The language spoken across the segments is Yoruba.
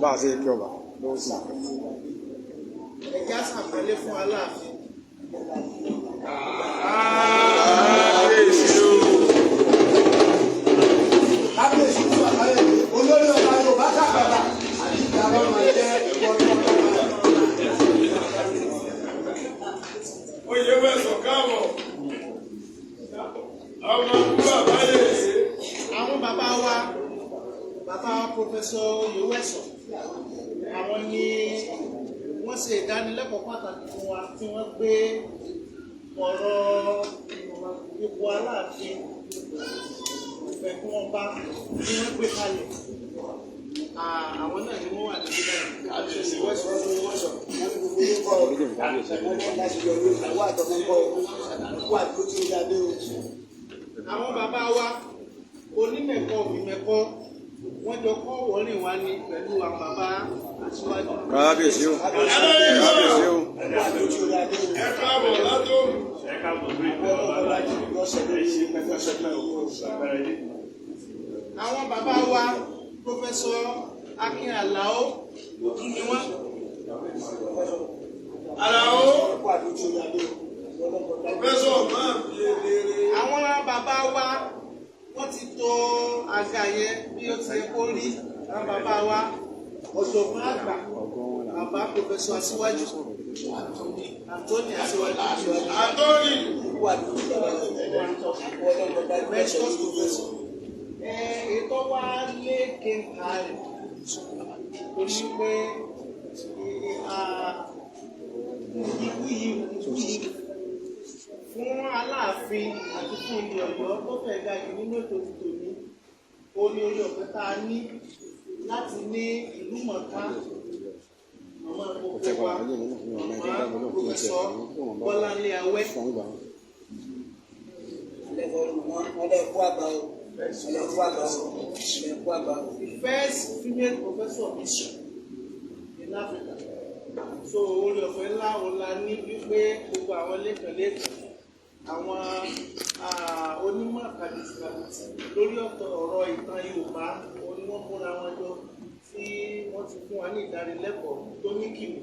Bá a ṣe kí ọba ló sì. Ẹ já sàpẹ́lẹ́ fún Aláàfin. Kábíyèsí o. Kábíyèsí fún bàbá yẹn, olórí ọba Yorùbá kàbàbà àti ìdáwọ́ máa jẹ́ ọdún. Oyè wẹ̀sọ̀ káàbọ̀. Ọmọ bàbá yèyé. Àwọn bàbá wa, bàbá wa Professor Oyèwẹ̀sọ̀, àwọn ni wọ́n ṣe ìdánilẹ́kọ̀ọ́ pàtàkì fún wa tí wọ́n gbé ọ̀rọ̀ ipò Aláàfin ìfẹ̀kún ọba tí wọ́n gbé kalẹ̀. Àwọn náà ni wọ́n wà níbí báyìí. Kábíyèsí. Àwọn bàbá wa onímẹ̀kọ òbímẹ̀kọ, wọ́n jọ kọ́ wọ́rìn wá ní pẹ̀lú àwọn bàbá aṣíwájú. Kábíyèsí o. Kábíyèsí o. Ẹ káàbọ̀ látòrù. Àwọn bàbá wa Professor Akin Alao òtún ni wọ́n. Àlàó. Pẹ́sọ̀ máa fi eléré. Àwọn bàbá wa wọ́n ti tò àga yẹn bí ó ti yẹ kó rí. Àwọn bàbá wa ọ̀jọ̀gbọ́n àgbà, bàbá Professor Aṣíwájú Anthony Aṣíwájú. Àtọ́rì. Emeritus Professor. Ètò wa lé kéka rẹ̀ torí pé ikú yìí ikú yìí fún Aláàfin àti fún ilẹ̀ Ọ̀yọ́ tó fẹ́ ga jù nínú ètò ti tòní, ó ní orí ọ̀fẹ́ tá a ní láti ní ìlú mọ̀ọ́ká màmá gbogbo wa, màmá Professor Bọ́láńlé Awẹ́. The first female professor of history in Africa. So orí ọ̀fẹ́ ńlá òun la ní wípé gbogbo àwọn lẹ́kànlẹ́kàn, àwọn onímọ̀ kàbìtìkàbìtì lórí ọ̀tọ̀ ọ̀rọ̀ ìtàn Yorùbá, òun ni wọ́n kóra wọn jọ tí wọ́n ti fún wa ní ìdánilẹ́kọ̀ọ́ tó ní kìmù.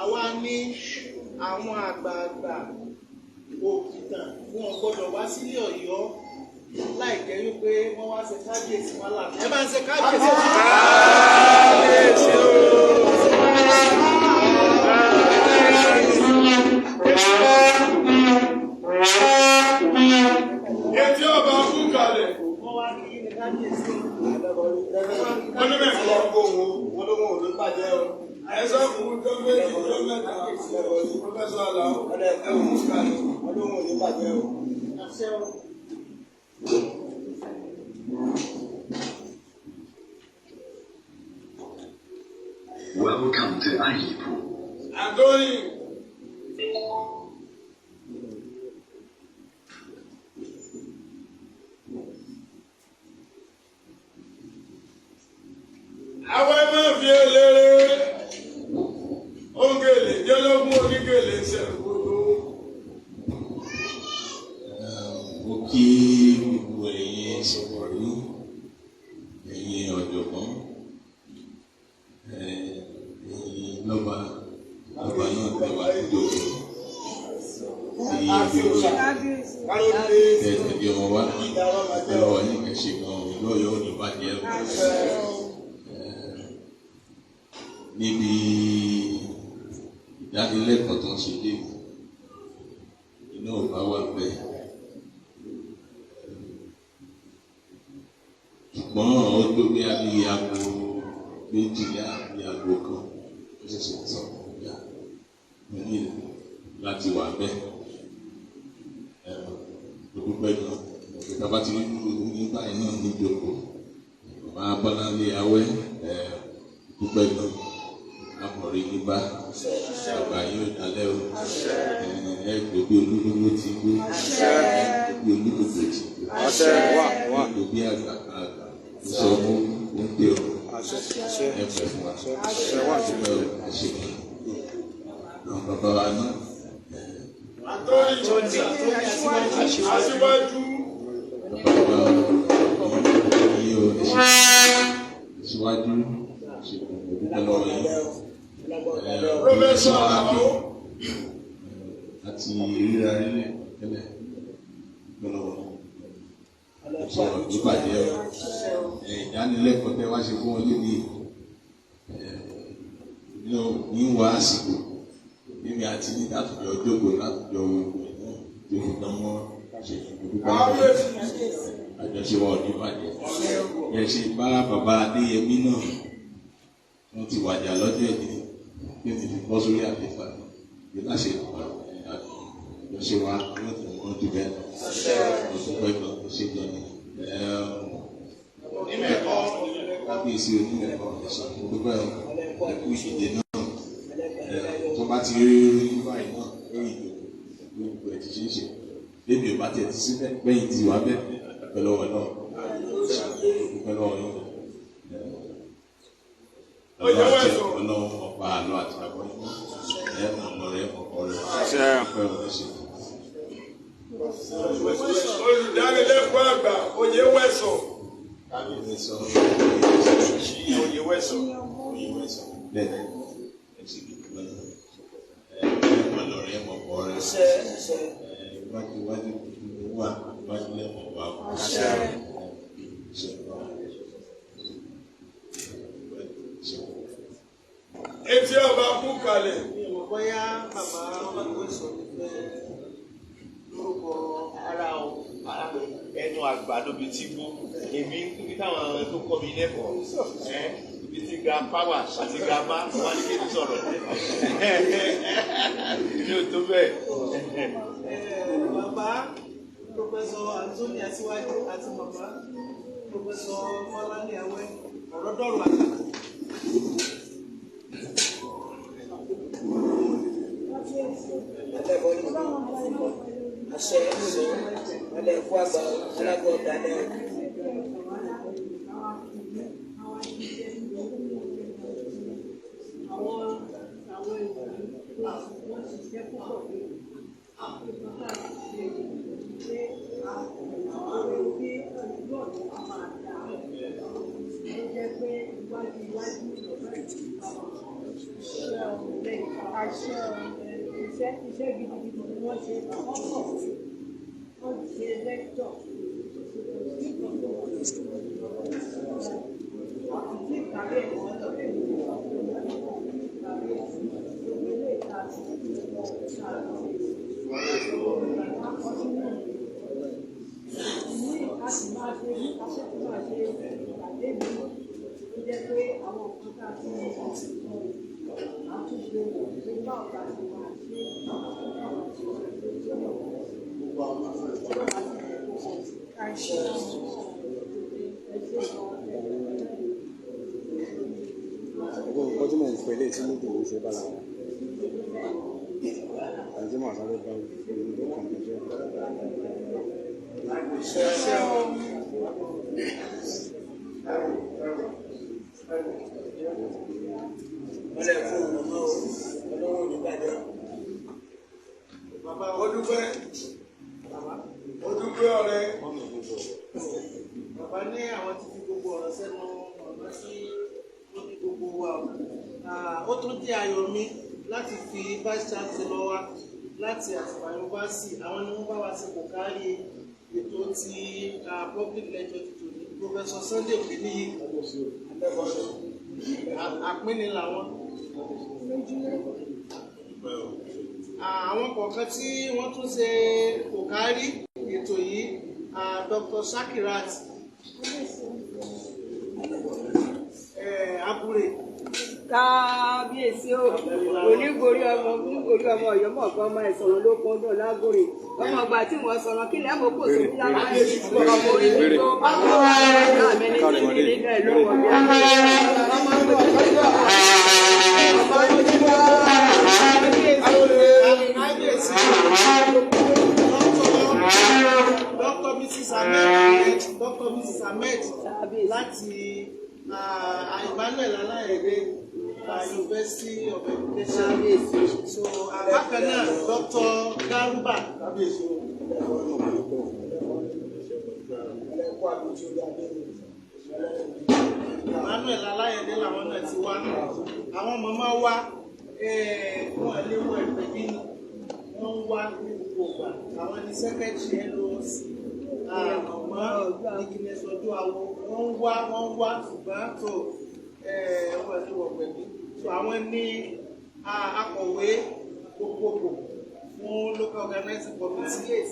Àwa ní àwọn àgbààgbà òkìtàn fún wọn gbọ́dọ̀ wá sílé Ọ̀yọ́ láì jẹ́ wípé wọ́n wá ṣe kábíyèsí wọn láàfin. Ẹ bá ń ṣe kábíyèsí. Kábíyèsí o. Etí ọba kú kalẹ̀. Wọ́n wá kí ní kábíyèsí. Onímẹ̀kọ. Ẹ̀sọ́ kù tó méjì tó mẹ́ta. Pọ́fẹ́sọ̀ Àlàó. Ẹ kú kalẹ̀. Àṣẹ o. Welcome to Aipo. Àtọ́rì. Àwọn ẹ máa fi eléré. Òǹgèlè jẹ́lógún onígèlè ṣẹ̀rù gbogbo. Mo kí gbogbo ẹ̀yin sọ̀rọ̀rí, ẹ̀yin ọ̀jọ̀gbọ́n, ẹ̀yin lọ́ba lọ́ba náà tẹ̀wá níjòkó tí gbogbo tẹ̀lé ọmọ wa lọ́wọ́ yín. Ẹ ṣé gan ìlú Ọ̀yọ́ ò ní bàjẹ́ o. Níbi ìdánilẹ́kọ̀ọ́ tó ń ṣe dé iná ò bá wà bẹ́ẹ̀. Ṣùgbọ́n ó tó bí abí aago 12 àbí aago 1 ó ṣẹ̀ṣẹ̀ sọ ìyá mo ní láti wà bẹ́ẹ̀. Mo dúpẹ́ gan ìgbà bá ti rí ní báyìí náà ní ìjókòó bàbá Bọ́láńlé Awẹ́. Dúpẹ́ gan akọ̀rí níbà bàbá yóò dalẹ́ o. Ẹ gbé bí olúgbogbo ti gbé, bí olúgbogbo ti gbé, Àṣẹ wà wà. gbé bí àgbà àgbà sọ fún oúnjẹ o. Àṣẹ àṣẹ. Ẹ pẹ́ fún wa. Àṣẹ wà. Dúpẹ́ o, ẹ ṣé gan àwọn bàbá wa náà. Àtọ́rì. Aṣíwájú. Bàbá wa yìí o, ẹ ṣé síwájú, ẹ ṣé gan. Dúpẹ́ lọ́wọ́ yín. Professor Alao. Àti ríra rílẹ̀ tẹ́lẹ̀, dúpẹ́ lọ́wọ́ yín. Sọ̀rọ̀ nípàdé ìdánilẹ́kọ̀ọ́ tẹ́ wá ṣe fún wọn lébi ní wá àsìkò mímí àti ní látọjọ́ jókòó látọjọ́ gbogbo ẹ̀ náà tó fi dán mọ́ ṣe dúpẹ́ lọ́wọ́ àjọṣe wa ò ní bàjẹ́. Ẹ ṣe bá bàbá Adéyẹmí náà, wọ́n ti wàjà lọ́jọ́ ìdí tí ó ti fi bọ́ sórí àlefa bí láṣẹ àjọṣe wa yóò tẹ̀ wọ́n jù bẹ́ẹ̀ lọ. Dúpẹ́ gan, ṣe gan ni. Kábíyèsí onímẹ̀kọ, ẹ̀ṣẹ̀ dúpẹ́ ẹ̀kú ìdíje náà. Tó bá ti rí báyìí náà lórí ìdòwò gbogbo ẹ̀ ti ṣe é ṣe. Bébí ò bá tiẹ̀ ti síbẹ̀ gbẹ̀yìn ti wà bẹ́ẹ̀, dúpẹ́ lọ́wọ́ náà, dúpẹ́ lọ́wọ́ yín. Ọlọ́run ọ̀pá àlọ́ àti àbọ̀ yín ẹ̀ mọ̀ lọ́rẹ́ ọ̀pọ̀ rẹ̀ dúpẹ́ ọ̀rẹ́ ṣe. Olùdánilẹ́kọ̀ọ́ àgbà Oyèwẹ̀sọ̀. Oyèwẹ̀sọ̀. Bẹ́ẹ̀ ẹ ṣe dúpẹ́ ẹ̀ mọ̀ lọ́rẹ́ ọ̀pọ̀ rẹ̀ iwájú iwájú wà iwájú lẹ́mọ̀ wà. Etí ọba kú kalẹ̀. Mi ò mọ̀ bóyá bàbá Oyèwẹ̀sọ̀ ní fẹ́ lórúkọ Ara o, ẹnu àgbà lóbi tí gbó. Èmi níbi táwọn tó kọ́ mi lẹ́kọ̀ọ́ ẹ́ ibi tí grandpa wà àti grandma wà ní kéde sọ̀rọ̀. Mi ò tó bẹ́ẹ̀. Bàbá Professor Anthony Aṣíwájú àti màmá Professor Fọláni Awẹ́, ọ̀rọ̀ dọ̀rọ̀ àgbà. Àṣẹ àṣẹ ọlẹ́kú àgbà alágbọ̀ ọ̀dàlẹ̀. Àwọn èèyàn wọ́n ṣiṣẹ́ púpọ̀ ní nǹkan tá a ti ṣe pé àwọn bí ojú ọ̀nà wa máa dà, ó jẹ́ pé iwájú iwájú lọ́dọ̀ àṣẹ iṣẹ́ iṣẹ́ gidigidi ni wọ́n ṣe. Wọ́n pọ̀, wọ́n ṣe lẹ́tọ̀ sí nǹkan tó wọ́n àti ìkàwé ẹ̀ ìkàwé ẹ̀ gbogbo ilé ìta àti ní a sì máa ṣe ní a sì tún máa ṣe ìpàdé mi tó jẹ́ pé àwọn nǹkan tá a ti ń sọ àtúnṣe pé báwo la ṣe máa ṣe báwo la ṣe máa ṣe tí ó máa sì jẹ́ kó pọ̀ sí. Ẹ ṣe gan-an. Gbogbo nǹkan tí mò ń pè lè tí mo dùn ún ṣe bára wọn. Ẹni tí màá sáré bá wí, èyí tó kàn mí jẹ́. Ọlẹ́kú ọmọ ọlọ́wọ́ onígbàdàn. Bàbá Ó dúpẹ́. Ó dúpẹ́ ọ̀rẹ́. Bàbá ní àwọn ti fi gbogbo ọ̀rọ̀ sẹ́nu ọ̀nà tí ó ní gbogbo wa o. Ó tún jẹ́ ayọ̀ mi láti fi vice chancellor wa láti Àtìbà University. Àwọn ni wọ́n bá wa ṣe kò kárí ètò ti public lecture ti tòní, Professor Sunday Òkèníyì. Àpínni làwọn. Àwọn kọ̀ọ̀kan tí wọ́n tún ṣe kò kárí ètò yìí, Dr. Shakirat Abure. Kábíyèsí o, onígorí ọmọ, onígorí ọmọ ọyọmọ ọgbà ọmọ ìsọ̀rọ̀ ló kún ọdún lágòrè ọmọ ọgbà tí wọ́n sọ̀rọ̀ kí lẹ́mọ̀ kò sí bí láwọn ọmọ orí mi tó bá mi ní ní nínú ẹ̀ lọ́wọ́ bí ọmọ Kábíyèsí, Dr. Mrs. Ahmed, Dr. Mrs. Ahmed láti Emmanuel Aláyẹ̀dé University of Education. So bákan náà, Dr. Garuba. Ọlẹ́kú àbójú orí adé. Emmanuel Aláyẹ̀dé làwọn náà ti wá. Àwọn màmá wa wọn lè wọ ẹ̀pẹ̀ bí ni wọ́n ń wá ní gbogbo ìgbà. Àwọn ní sẹ́kẹ̀tì LOC màmá Dikines ọjọ́ àwọ̀ wọ́n ń wá wọ́n ń wá ṣùgbọ́n tó wọ́n lè wọ pẹ̀lú. So àwọn ní akọ̀wé gbogbogbò fún local organizing committee.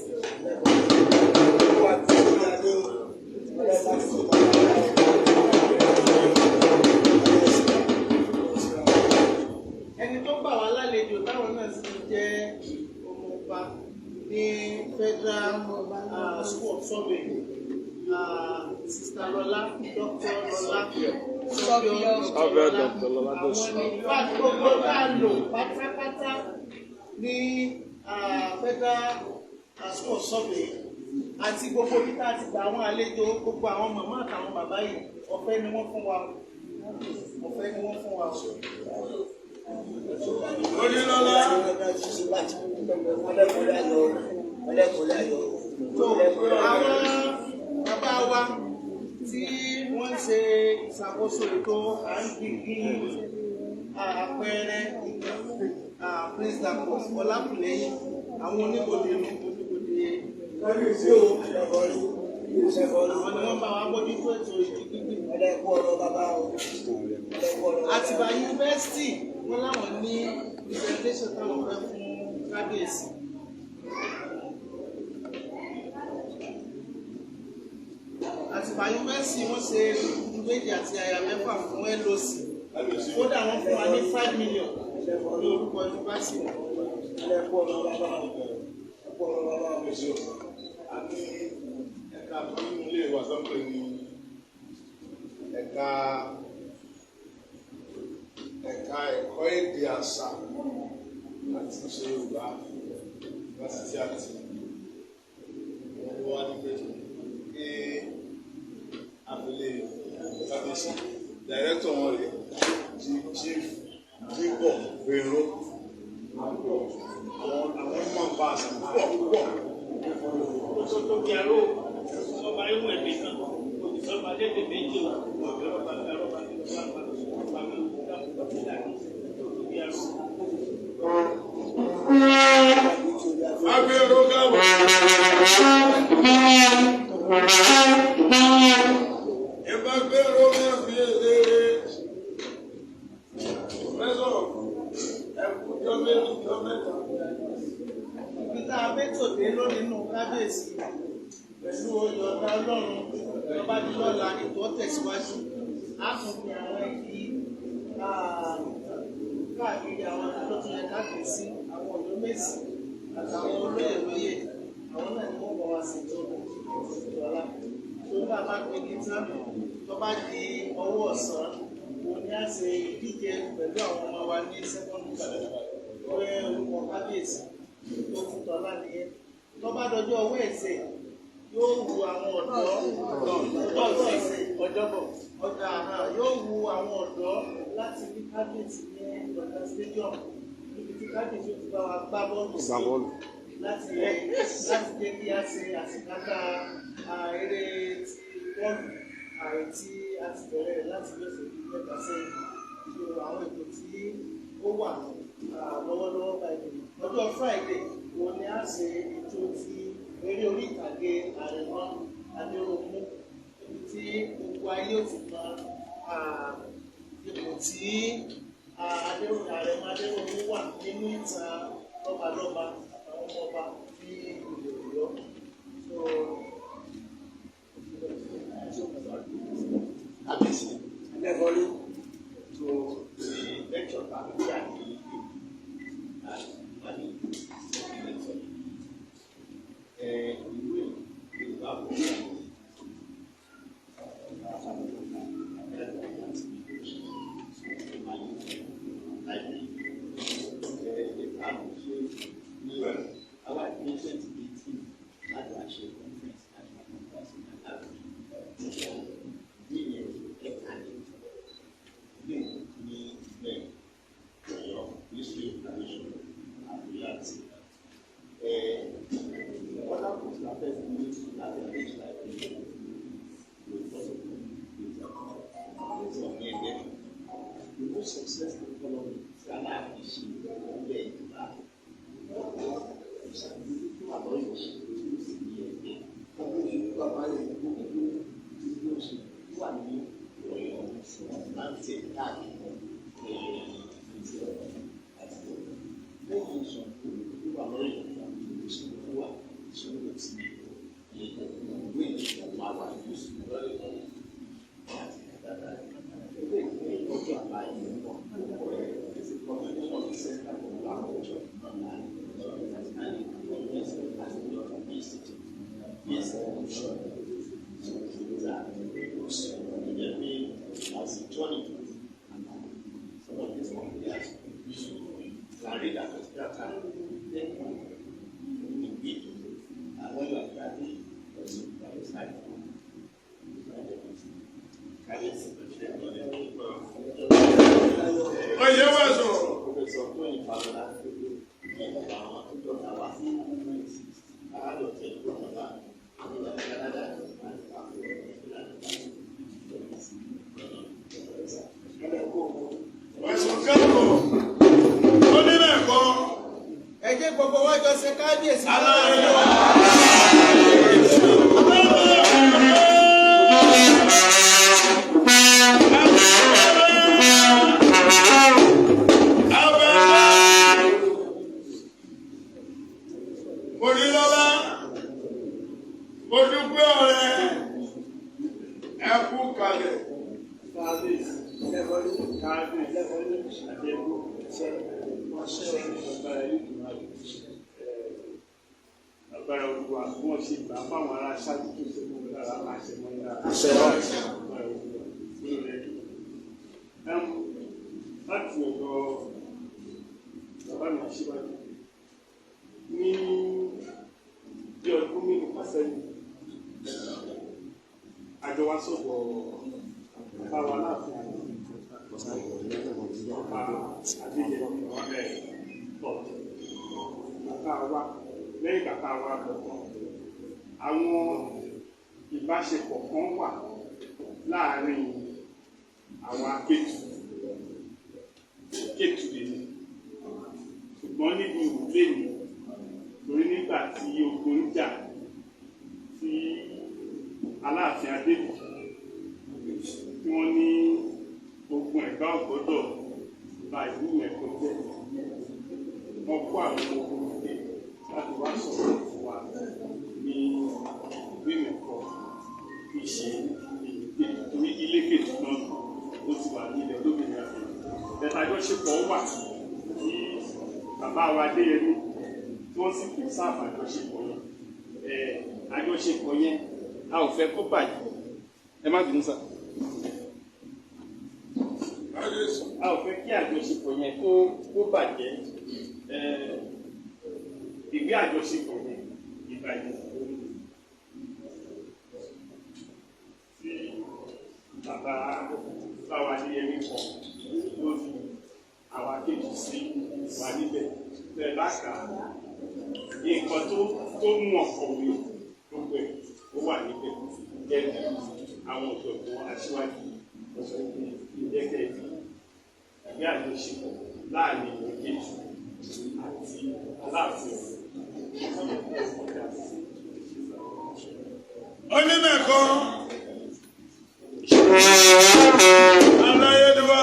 Ẹni tó gbà wá lálejò táwọn náà sì jẹ́ ọmọọba ní Federal School of Survey, Sister Lọlá, Dr. Lọlá Surveyor Dr. Lọlá àwọn ní fact gbogbo tá a lò pátápátá ní Federal School of Survey àti gbogbo bí tá a ti gba àwọn àlejò, gbogbo àwọn màmá àtàwọn bàbá yìí, ọ̀fẹ́ ni wọ́n fún wa, ọ̀fẹ́ ni wọ́n fún wa. Onílọ́lá. So àwọn bàbá wa tí wọ́n ń ṣe ìṣàkóso ètò à ń gbígbí àpẹẹrẹ Prince Dapò Ọlákùlẹ́yìn, àwọn oníbodè oníbodè, àwọn ni wọ́n bá wa mójútó ètò ìdí gbígbì. Àtìbà Yunifásitì wọ́n láwọn ní presentation táwọn fẹ́ fún kábíyèsí. Àtìbà Yunifásitì wọ́n ṣe gudugudu méjì àti àyà mẹ́fà fún LOC. Kódà wọ́n fún wa ní 5 million ní orúkọ yunifásitì wọn. A ní ẹ̀ka tó nínú ilé ìwà sọ́pẹ̀ ní ẹ̀ka ẹ̀kọ́ èdè àṣà àti ìṣe Yorùbá yunifásitì àti wọn ló wá ní pé kí àfilẹ̀ kábíyèsí dàrẹ́tọ̀ wọn rèé, Chief Jíbọ̀ Gbèrò, àwọn mọ̀ bá àṣà púpọ̀ púpọ̀. Tó bí aró ọba ewu ẹ̀mí kan òṣìṣẹ́ ọba lédè méjì o ọ̀bẹ ọba bí aró ọba bí ọba ọba bí ọba bí tó bí aró. Agbèrò káàbọ̀. Ìbá gbèrò máa fi èdè pẹ́sọ̀ ẹ̀kújọ́ méjì jọ mẹ́ta. Ibi tá a mẹ́tò dé lónìí nù kábíyèsí, pẹ̀lú oyè ọ̀dà Ọlọ́run lọ́ba di lọ́la ètò tẹ̀síwájú. Á tún fi àwọn igi káàkiri àwọn tó tún yẹ káàkiri sí àwọn Ọ̀yọ́ Mèsì àtàwọn olóyè lóyè, àwọn náà ni wọ́n bọ̀ wá sí tó lọ́la. Tó bá bá pé kí tán tó bá di ọwọ́ ọ̀sán, òun ni a ṣe ìdíje pẹ̀lú àwọn ọmọ wa ní secondary school pé orúkọ kábíyèsí tó fún tọ́lá nìyẹn. Tó bá dọjọ́ Wednesday, yóò wu àwọn ọ̀dọ́, Thursday, Ọjọ́bọ̀, ọjà àná, yóò wu àwọn ọ̀dọ́ láti ní kábíyèsí ní ọ̀dà stadium níbi tí kábíyèsí ó ti bá wa gbá bọ́ọ̀lù Gbá bọ́ọ̀lù. láti jẹ́ kí a ṣe àṣekágbá eré ti bọ́ọ̀lù ààrẹ tí a ti bẹ̀rẹ̀ rẹ̀ láti bí ọ̀sẹ̀ bíi mẹ́ta sẹ́yìn. So àwọn ètò tí ó wà lọ́wọ́lọ́wọ́ báyìí, ọjọ́ Friday wo ni a ṣe ètò ti eré orí ìtàgé Àrẹ̀mọ Adéròmú níbi tí gbogbo ayé ó ti mọ ipò tí Àrẹ̀mọ Adéròmú wà nínú ìtàn lọ́balọ́ba àtàwọn ọmọọba ní ilẹ̀ Ọ̀yọ́. So, Kábíyèsí tó ti lecture tàbí gbà ní àní lecture ẹ ìwé Yorùbá bò These are great books to get me as a journey. Some of these ideas you can read at a spare time. Then you read, and when you are driving, by your side. Oyè wà sọ. Professor Tony Falola, àwọn tó dọ́ta wá sí àádọ́tẹ̀ tó dọ́ta ní Canada àti Ẹ̀sùn kẹ́kọ̀ọ́. Ó ní mẹ́kọ́. Ẹ jẹ́ gbogbo wa jọ ṣe kábíyèsí. Aláàrin wa. Onílọ́lá, mo dúpẹ́ ọ̀rẹ́, ẹ kú kalẹ̀. Kábíyèsí, kábíyèsí, àdẹ́gbò, agbára Olúwa bí wọ́n ṣe gbà fáwọn ará ṣáájú tó ṣe mú lára àṣẹ mọ́ lára. Agbára Olúwa nínú rẹ̀ dùn. Láti ọ̀dọ̀ bàbá mi aṣíwájú ní bí ọdún mélòó kan sẹ́yìn, àjọ wa sọ̀rọ̀ bàbá wa láàfin àná ọba Adéyẹmí ọ̀rẹ́ pọ̀ bàbá wa. Lẹ́yìn bàbá wa lọ tán, àwọn ìbáṣepọ̀ kan wà láàárín àwọn Akétu Kétu lèmi, ṣùgbọ́n níbi ìwúlé mi, torí nígbà tí ogun ń jà tí Aláàfin Adébíyì tí wọ́n ní ogun Ẹ̀gbá ọ̀gbọ́dọ̀ ba ìlú Ìmẹ̀kọ jẹ́, wọ́n kó àwọn ogun dé láti wá sọ̀rọ̀ fún wa ní ìlú Ìmẹ̀kọ kì í ṣe èyí torí ilé kejì náà ó ti wà ní ilẹ̀ olómìnira. Ẹ̀ka àjọṣepọ̀ wà tí bàbá wa Adéyẹmí tí wọ́n sì kún sáàfù àjọṣepọ̀ yẹn. Àjọṣepọ̀ yẹn a ò fẹ́ kó bàjẹ́. Ẹ má bínú sá. A ò fẹ́ kí àjọṣepọ̀ yẹn kó bàjẹ́. Ìgbé àjọṣepọ̀ yẹn ìbàjẹ́ tí bàbá báwa Adéyẹmí kọ lórí àwọn akéjì sí wà níbẹ̀. Bẹ́ẹ̀ bá kà á, nǹkan tó mú ọkọ̀wé gbogbo ẹ̀ ó wà níbẹ̀. Gẹ́gẹ́ bí àwọn ọ̀jọ̀gbọ́n aṣíwájú ọ̀sọ̀ ìjẹ́kẹ́ ìgbé àjọṣepọ̀ láàrin ìlú kejì àti Aláàfin Ọ̀yọ́. Onímẹ̀kọ́. Aláyédúwà.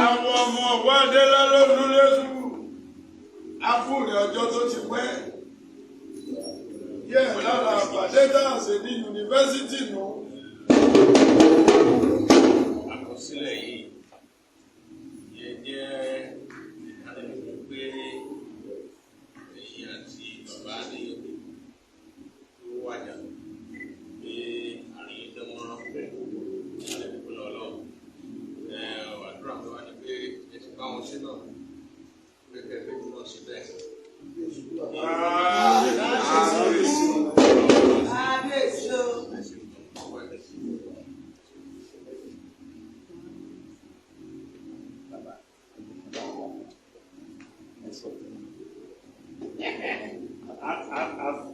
Àwọn ọmọ ọ̀wọ́ Adélá ló dún lẹ́sù. Afúnni ọjọ́ tó ti pẹ́. Yẹ́ lára àpàdé tá a ṣe ní yunifásítì nù. Àkọsílẹ̀ yìí yẹ jẹ́ ìdánilójú pé ẹ̀yin àti bàbá Adéyẹmí tó wájà pé àárín yín dán mọ́rán alẹ́ pípẹ́ lọ́lọ́. Àdúrà mi wá ní pé ẹ ti bá wọn ṣe náà pé kẹ́ ẹ fẹ́ kí wọ́n ṣe bẹ́ẹ̀. Kábíyèsí o.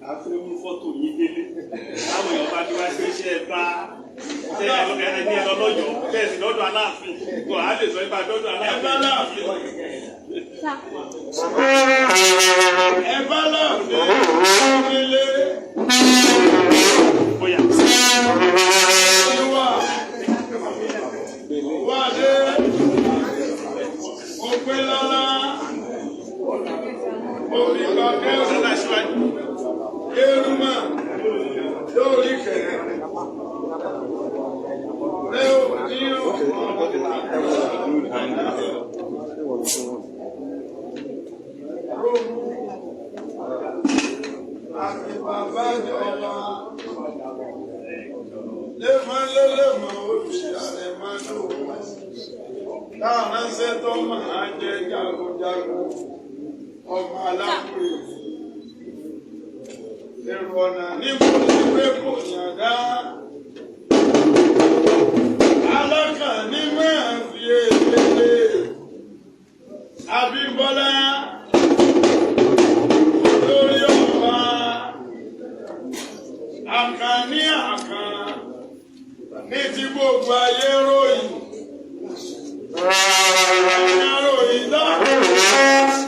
A fẹ́ mú fọ́tò yín délé táwọn èèyàn bá dé wá ṣe iṣẹ́ bá ṣe ẹni ẹ lọ́yọ̀ọ́ bẹ́ẹ̀ sì lọ́dọ̀ Aláàfin kò á lè sọ ipa dọ́dọ̀ Ẹ bá Aláàfin. láàfin. Ẹ bá láàfin nílé. Bóyá. Olúwa. Wá dé. Òpin lọ́lá. Omi bàbá Eruma lórí kẹ̀kẹ́. Rẹ́ ò ní ọ̀pọ̀. bá jọba. Lémọ́lélẹ́mọ́ ó fi àrẹ máa lò. Táwọn tó máa jẹ jagunjagun ọmọ alákùrẹ́. Èrò ọ̀nà níbo ni pé kò yàn dá. Alákàn ní máa fi èlé. Abímbọ́lá lórí ọba àkànní àkàn ní ti gbogbo ayé ròyìn. Ayé ròyìn dáhùn.